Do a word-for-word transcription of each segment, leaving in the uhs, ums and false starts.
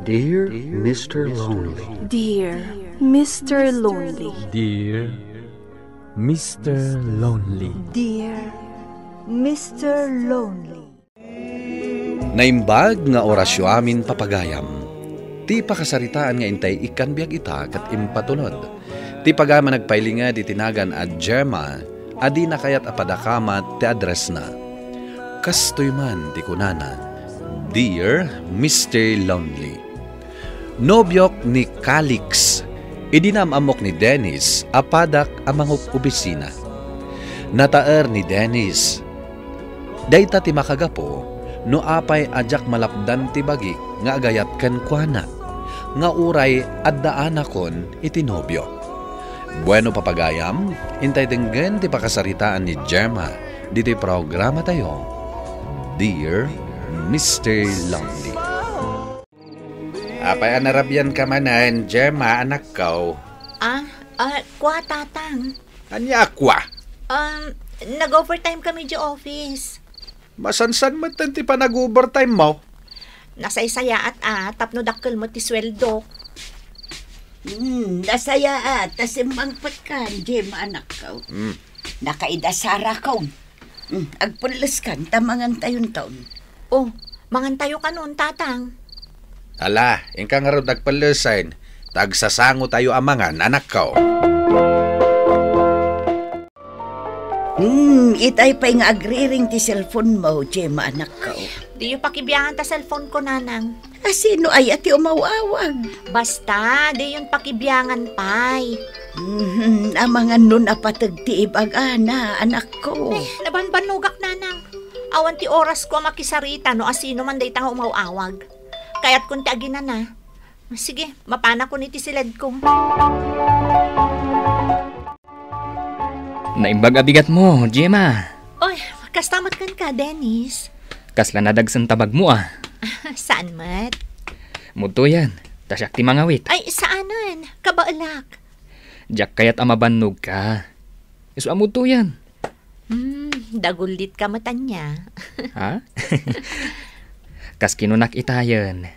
Dear Mister Lonely. Dear Mister Lonely. Dear Mister Lonely. Dear Mister Lonely. Naimbag nga orasyo amin, papagayam. Ti pakasaritaan nga intay ikkan biag ita ket impatulod. Ti pagayam a nagpailinged iti nagan a Gemma a dina kayat a padakamat ti addressna. Kastoy man ti kunana, "Dear Mister Lonely." Nobiok ni Calix, idi naam-ammok ni Dennis a padak a mangup-obisina. Nataer ni Dennis dayta ti makagapu no apay a diak malapdan ti bagik nga agayat kenkuana, nga uray addaanakon iti nobio. Bueno, papagayam, intay denggen ti pakasaritaan ni Gemma ditoy programatayo, Dear Mister Lonely. Apay a narabian ka manen, Gemma, anakko? Ah, ah, kua, Tatang. Ania a kua? Um, nag-overtime kami di office. Masansan met ti panag-overtime mo. Nasaysayaat a, tapno dakkel met ti sueldok. Hmm, nasayaat, ta simmangpet kan, Gemma, anakko. Hmm. Nakaidasara kon. Hmm, agpelles kan, ta mangantayon ton. Oh, mangantayo kanon, Tatang. Ala, inka ngarud agpellesen, ta agsasangotayo a mangan, anakko. Hmm, itay pay nga agriring ti cellphone mo, Gemma, anakko. Diyo pakibiangan ta cellphone ko, Nanang. A, sino aya ti umaw-awag? Basta, diyon pakibiangan pay. Mhm, amangan no napateg ti ibagana, anakko. Eh, nabanbannogak, Nanang. Awan ti orasko a makisarita no asino man dayta nga umaw-awag. Kayatkon ti aginana. Sige, mapanakon iti siledko. Naimbag a bigatmo, Gemma. Oy, kasta met kenka, Dennis. Kasla nadagsen ta bagmo a. Saan met? Mudtoyen, ta siak ti mangawit. Ay, saanen. Kabaelak. Diak kayat a mabannogka. Isu a mudtoyen. Hmm, dagullitka met ania. Ha? Kas kinunak itayen,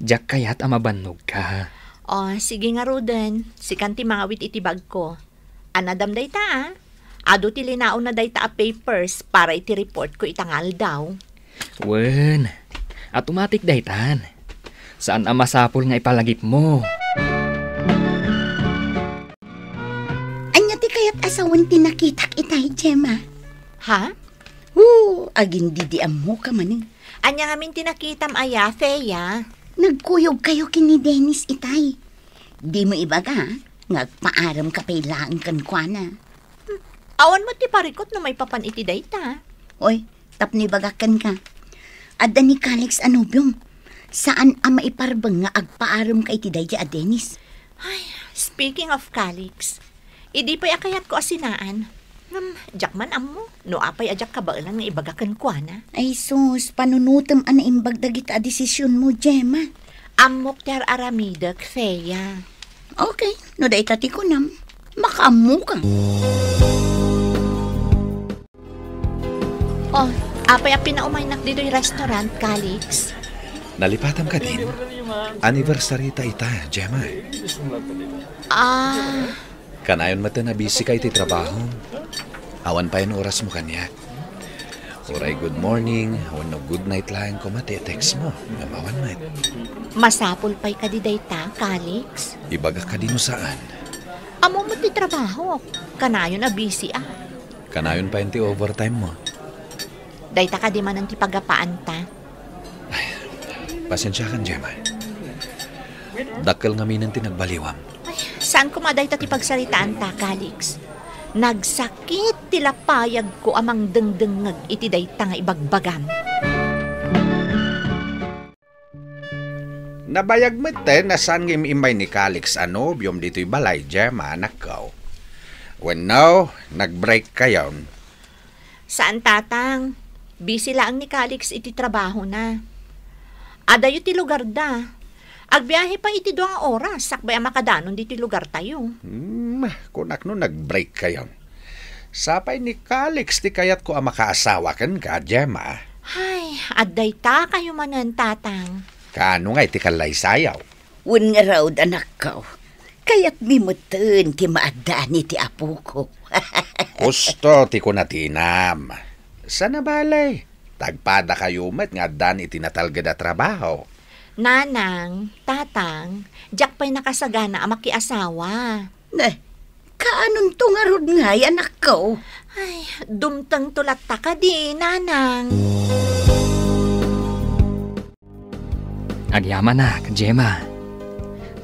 diak kayat a mabannogka. O, sige ngaruden. Sikan ti mangawit iti bagko. Anadam dayta, a. Adu ti linaonna dayta a papers para iti report ko ita nga aldaw. Wen, automatic daytan. Saan a masapul nga ipalagipmo. Ania ti kayat a sawen ti nakitak itay, Gemma? Ha? Hu, agin-di-di ammoka manen. Ania ngamin ti nakitam aya, Thea? Nagkuyogkayo ken ni Dennis itay. Dimo ibaga nga agpaaremka pay laeng kenkuana. Hmm, awan met ti parikut no maipapan iti dayta. Oy, tapno ibagak kenka, adda ni Calix a nobiom. Saan a maiparbeng nga agpaaremka iti daydi a Dennis. Ay, speaking of Calix, idi pay a kayatko a sinaan. Ngem, diak man ammo no apay a diak kabaelan nga ibaga kenkuana. Ay sus, panunotem a naimbag dagita a desisionmo, Gemma. Ammok ti ar-aramidek, Thea. Okay, no dayta ti kunam, makaammoka. Oh, apay a pinaumaynak ditoy restaurant, Calix? Nalipatam kadin? Anniversary ta ita, Gemma. Ah. Kanayon met a busy ka iti trabaho. Awan payen orasmo kaniak. Uray good morning, wenno good night laeng koma ti text mo, ngem awan met. Masapul pay kadi dayta, Calix? Ibagak kadi no saan. Ammo met ti trabaho. Kanayon a busy a. Kanayon payen ti overtime mo. Dayta kadi manen ti pagapaanta. Ay, pasensiakan, Gemma. Dakkel ngaminen ti nagbaliwam. Ay, saan koma dayta ti pagsaritaanta, Calix? Nagsakit ti lapayagko a mangdengdengngeg iti dayta nga ibagbagam. Nabayag met ten a saan nga im-immay ni Calix a nobiom ditoy balay, Gemma, anakko. Wenno, nag-break kayon? Saan, Tatang. Busy laeng ni Calix iti trabahona. Adayo ti lugarda. Agbiahe pay iti dua nga oras sakbay a makadanon ditoy lugartayo. Hmm, kunak no nag-break kayon. Sapay ni Calix ti kayatko a makaasawa kenka, Gemma. Ay, adda ita kayo manen, Tatang. Kaano nga iti kallaysayo? Wen ngarud, anakko. Kayatmi metten ti maaddaan iti apoko. Husto ti kuna ti inam. Sana bale, tagpadakayo met nga addan iti natalged a trabaho. Nanang, tatang, diak pay nakasagana a makiasawa. Ne, kaanonto ngarud ngay, anakko? Ay, dumtengto latta kadi, nanang. Agyamanak, Gemma.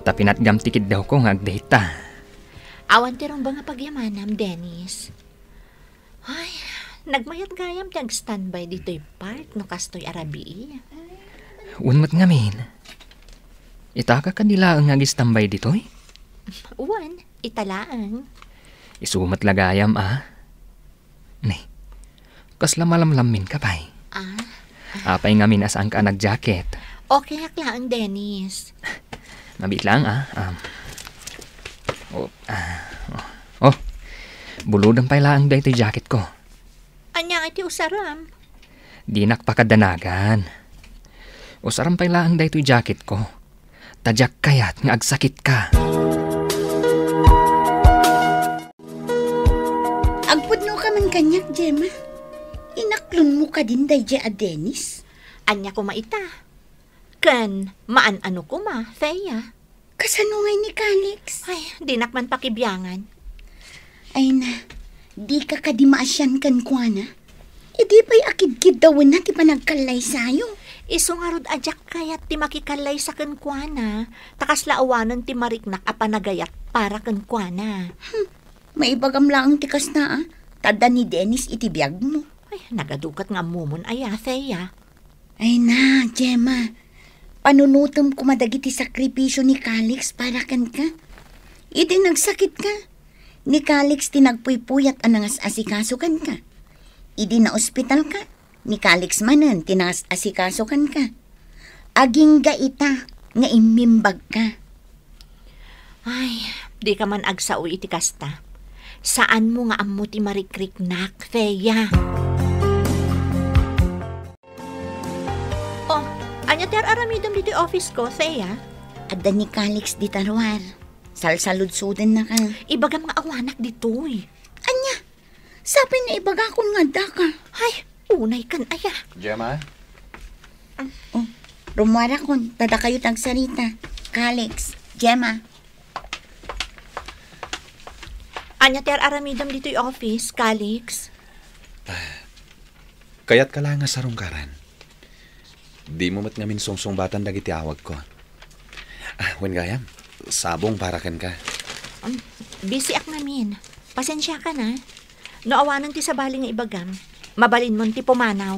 Ta pinatgam ti kiddawko nga agdate ta. Awan ti rumbeng a pagyamanam, Dennis. Ay, nagmayat gayam ti agstandby ditoy park no kastoy a rabii. Wen met ngamin. Ita ka kadi laeng nga agstandby ditoy? Wen, ita laeng. Isu met la gayam, a. Ni, kasla malamlammin ka pay. Ah? Apay ngamin a saanka a nagjacket? Okay ak laeng, Dennis. Mabiit laeng, a. Um, oh, ah, oh. Oh, bulodem pay laeng daytoy jacket ko. Ania iti usarem? Dinak pakadanagan. Usarem pay laeng daytoy jacket ko. Ta diak kayat nga agsakitka. Agpudno ka man kaniak, Gemma. Inaklonmo kadin daydiay a Dennis? Ania koma ita? Ken maan-ano koma, Thea? Kasano ngay ni Calix? Ay, dinak man pakibiangan. Ay na, dika kadi maasian kenkuana? Idi pay akidkiddawenna ti panagkallaysayo. Isu ngarud a diak kayat ti makikallaysa kenkuana, ta kasla awanen ti mariknak a panagayat para kenkuana. Hmm, maibagam laeng ti kasta, a, ta adda ni Dennis iti biagmo. Ay, nagadukat nga ammomon aya, Thea. Ay na, Gemma. Panunotem koma dagiti sakripisio ni Calix para kenka. Idi nagsakitka, ni Calix ti nagpuypuyat a nangas-asikaso kenka. Idi naospitalka, ni Calix manen ti nangas-asikaso kenka. Agingga ita nga immimbagka. Ay, dika man agsao iti kasta. Saanmo nga ammo ti marikriknak, Thea. Oh, ania ti ar-aramidem ditoy office ko, Thea? Adda ni Calix dita ruar. Salsaludsodennaka. Ibagam nga awanak ditoy. Ania? Sapay nga ibagakon nga addaka. Ay, unay kan aya. Gemma? Oh, rummuarakon, ta dakayo ti agsarita. Calix, Gemma. Ania ti ar-aramidem ditoy office, Calix? Kayatka la nga sarungkaran. Dimo met ngamin sungsungbatan dagiti awagko. Ah, wen gayam, sabong para kenka. Um, busy ak ngamin. Pasensiakan, a. No awanen ti sabali nga ibagam, mabalinmon ti pumanaw.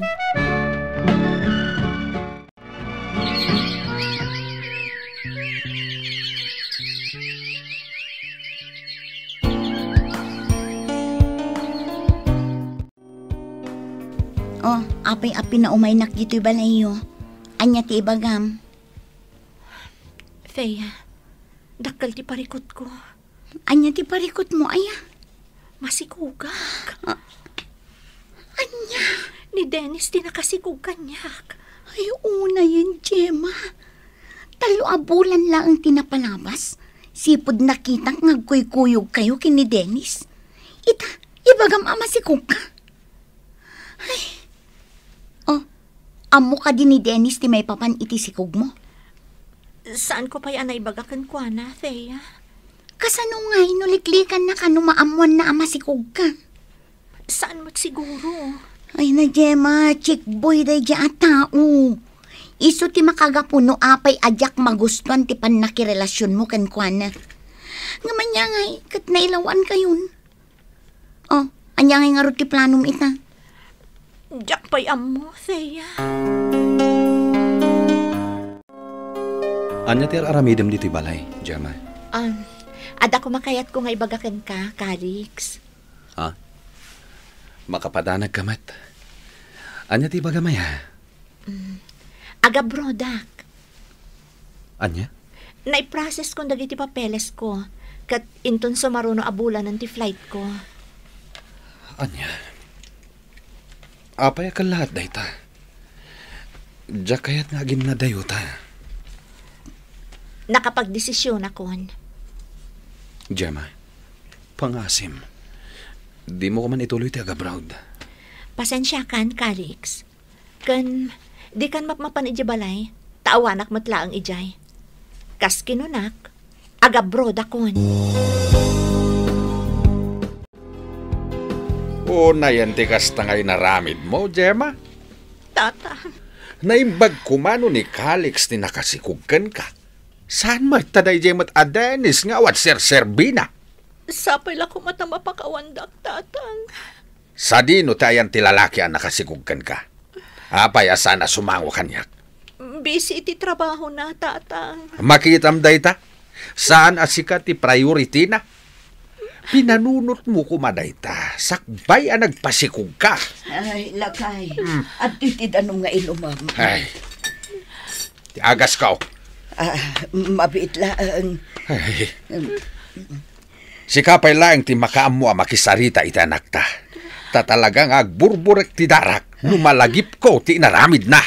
Oh, apay a pinaumaynak ditoy balayyo. Ania ti ibagam? Thea, dakkel ti parikutko. Ania ti parikutmo, aya? Masikogak. Ah, ania? Ni Dennis ti nakasikog kaniak. Ay, unayen, Gemma. Tallo a bulan laeng ti napalabas. Sipud nakitak nga agkuykuyogkayo ken ni Dennis. Ita, ibagam a masikogka. Ay. Oh, ammo kadi ni Dennis ti maipapan iti sikogmo? Saanko pay a naibaga kenkuana, Thea. Kasano ngay no liklikannaka no maammoanna a masikogka? Saan met siguro. Ay na, Gemma, chickboy daydiay a tao. Isu ti makagapu no apay a diak magustuan ti pannakirelasionmo kenkuana. Ngem ania ngay ket nailawankayon? Oh, ania ngay ngarud ti planom ita? Diak pay ammo, Thea. Ania ti ar-aramidem ditoy balay, Gemma? Um, adda koma kayatko nga ibaga kenka, Calix. Ha? Makapadanagka met. Ania ti ibagam aya? Mm. Agabrodak. Ania? Naiprocesskon dagiti papelesko, ket inton sumaruno a bulanen ti flightko. Ania? Apay a kellaat dayta? Diak kayat nga aginnadayota. Nakapagdesisionakon. Gemma, pangasim. Dimo koma ituloy ti agabroad. Pasensiakan, Calix. Ken, dikan mapmapan idiay balay, ta awanak met laeng idiay. Kas kinunak, agabroadakon. Unayen ti kasta nga inaramidmo, Gemma? Tata. Naimbag koma no ni Calix ti nakasikog kenka. Saan met ta daydiay met a Dennis nga awan serserbina? Sapay la koma ta mapakawandak, Tatang. Sadino ti ayan ti lalaki a nakasikog kenka? Apay a saan a sumango kaniak? Busy iti trabahona, Tatang. Makitam dayta? Saan a sika ti priority na? Pinanunotmo koma dayta, sakbay a nagpasikog ka. Ay, lakay. Hmm. Adtoy ti danum nga inumam. Ay. Ti agasko. Ah, mabiit laeng. Ay. Sika pay laeng ti makaammo a makisarita iti anakta. Ta talaga nga agburburek ti darak no malagipko ti inaramidna.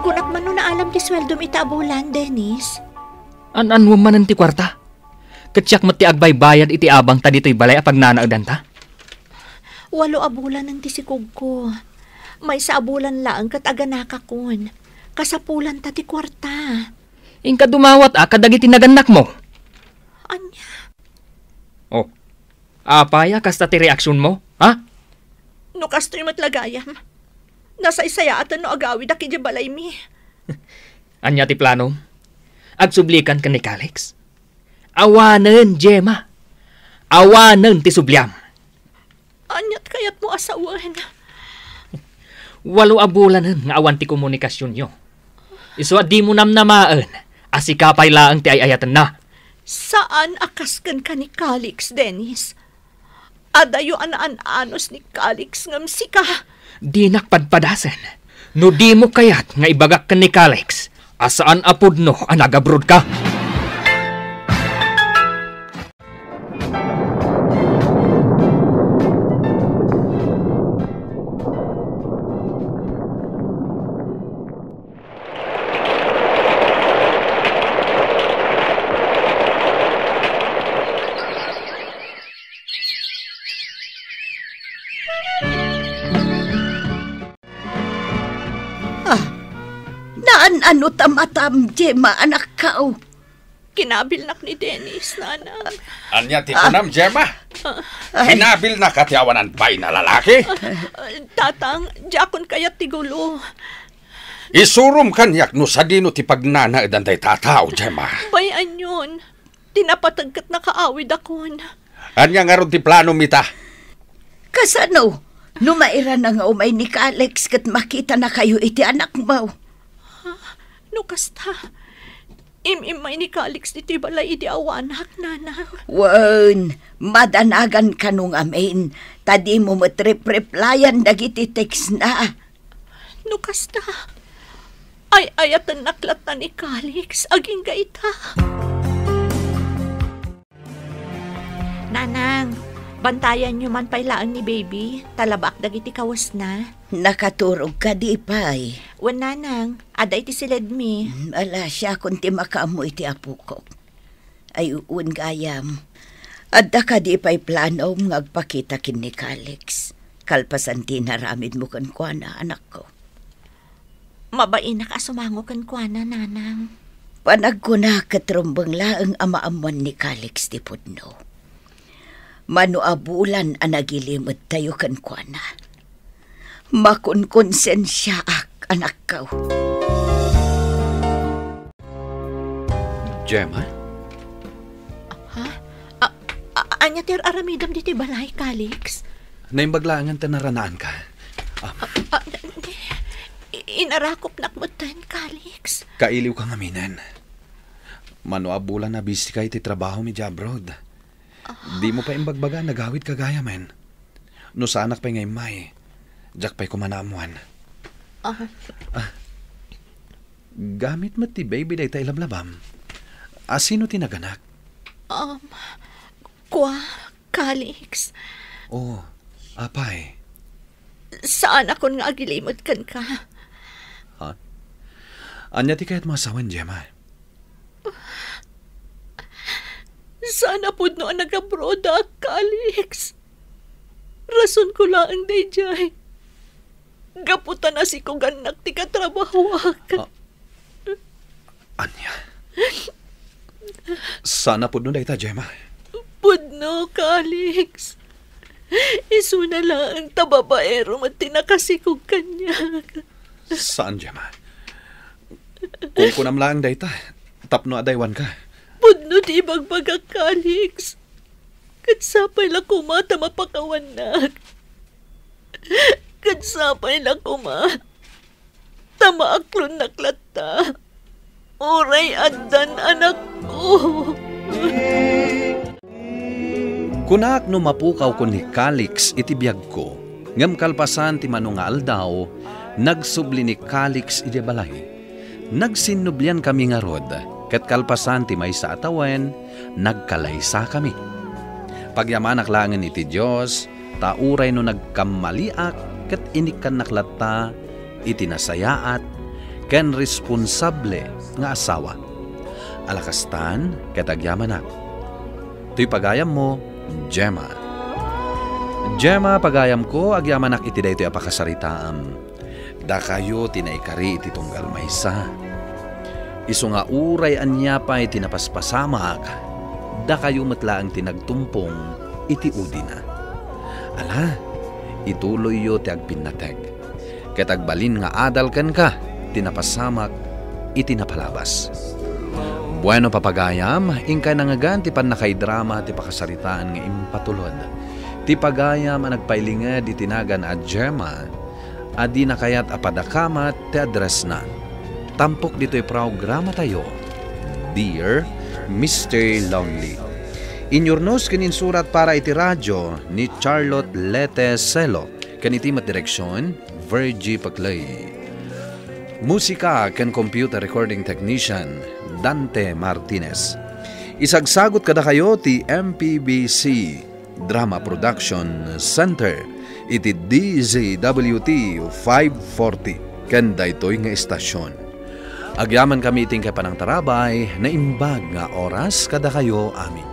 Kunak man no naalam ti sueldom ita a bulan, Dennis. An-anuem manen ti kuarta? Ket siak met ti agbaybayad iti abang ta ditoy balay a pagnanaedanta? Walo a bulanen ti sikogko. Maysa a bulan laeng ket aganakakon. Kasapulanta ti kuarta. Inka dumawat a kadagiti nagannakmo. Ania? Oh, apay a kasta ti reaksionmo, ha? No kastoy met la gayam, nasaysayaaten no agawidak idiay balaymi. Ania ti planom? Agsublikan ken ni Calix? Awanen, Gemma. Awanen ti subliam. Ania ti kayatmo a sawen? Walo a bulanen nga awan ti komunikasionyo. Isu a dimo namnamaen a sika pay laeng ti ay-ayatenna. Saan a kas kenka ni Calix, Dennis. Adayo a naan-anus ni Calix ngem sika. Dinak padpadasen no dimo kayat nga ibagak ken ni Calix a saan a pudno a nagabrodka. Ah, naan-ano ta matam, Gemma, anakko? Kinabilnak ni Dennis, Nanang. Ania ti kunam, Gemma? Ah. Kinabilnak a ti awanan pay na lalaki? Ah, Tatang, diakon kayat ti gulo. Isurom kaniak no sadino ti pagnanaedan dayta a tao, Gemma. Bay-anyon. Ti napateg ket nakaawidakon. Ania ngarud ti planom ita? Kasano? No mairana nga umay ni Calix ket makitanakayo iti anakmo. Ha? No kasta, im-immay ni Calix ditoy balay idi awanak, Nanang. Wen, madanagan kano ngamin, ta dimo met rep-replyan dagiti text na. No kasta, ay-ayatennak latta ni Calix agingga ita. Nanang, bantayanyo man pay laeng ni baby, ta labaak dagiti kawesna. Nakaturog kadi pay? Wen, Nanang, adda iti siledmi. Hmm, ala, siakon ti makaammo iti apokok. Ay, wen gayam. Adda kadi pay planom nga agpakita ken ni Calix, kalpasan ti inaramidmo kenkuana, anakko? Mabainak a sumango kenkuana, Nanang. Panagkuna ket rumbeng laeng a maammuan ni Calix ti pudno. Mano a bulan a nagilimedtayo kenkuana. Makonkonsensiaak, anakko. Gemma? Ha? A-, a-, ania ti ar-aramidem ditoy balay, Calix? Naimbag laengen ta naranaanka. Ah. A-, a-, di, i-, inarakopnak metten, Calix. Kailiwka ngaminen. Mano a bulan a busy ka iti trabaho mi idiay abroad. Ah. Dimo pay imbagbaga a nagawidka gayamen. No saanak pay nga immay, diak pay koma naammuan. Ah. Ah. Gamit met ti baby dayta ilablabam. A, sino ti naganak? Um, kua, Calix. Oh, apay? Saanakon nga agilimed kenka. Ha? Ania ti kayatmo a sawen, Gemma? Saan a pudno a nagabroadak, Calix. Rasonko laeng daydiay. Gapu ta nasikugannak ti katrabahoak. Ah, ania? Saan a pudno dayta, Gemma. Pudno, Calix. Isuna laeng ta babaero met ti nakasikog kaniak. Saan, Gemma. Kunkunam laeng dayta tapno adaywanka. Pudno ti ibagbagak, Calix. Ket sapay la koma ta mapakawannak. Ket sapay la koma ta maaklonnak latta. Uray addan anakko. Kunak no mapukaw ken ni Calix iti biagko, ngem kalpasan ti mano nga aldaw, nagsubli ni Calix idiay balay. Nagsinnubliankami ngarud, ket kalpasan ti maysa a tawen, nagkalaysakami. Pagyamanak laengen iti Dios, ta uray no nagkammaliak ket inikkannak latta iti nasayaat ken responsable nga asawa. Ala kastan ket agyamanak. Toy pagayammo, Gemma. Gemma, pagayamko, agyamanak iti daytoy a pakasaritaam. Dakayo ti naikari iti tunggal maysa. Isu nga uray ania pay ti napaspasamak, dakayo met laeng ti nagtumpong iti udina. Ala, ituloyyo ti agpinnateg. Ket agbalin nga adal kenka ti napasamak iti napalabas. Bueno, papagayam, inkay nangngegan ti pannakaidrama ti pakasaritaan nga impatulod. Ti pagayam a nagpailinged iti nagan a Gemma, a dina kayat a padakamat ti addressna. Tampok ditoy programatayo, Dear Mister Lonely. Inyurnos ken insurat para iti radio ni Charlotte Lete Selo, ken iti met direksion, Virgie Paclay. Musika ken computer recording technician, Dante Martinez. Isagsagot kadakayo ti M P B C Drama Production Center iti D Z W T five forty ken daytoy nga istasyon. Agyamankami iti inkay panangtarabay, naimbag nga oras kadakayo amin.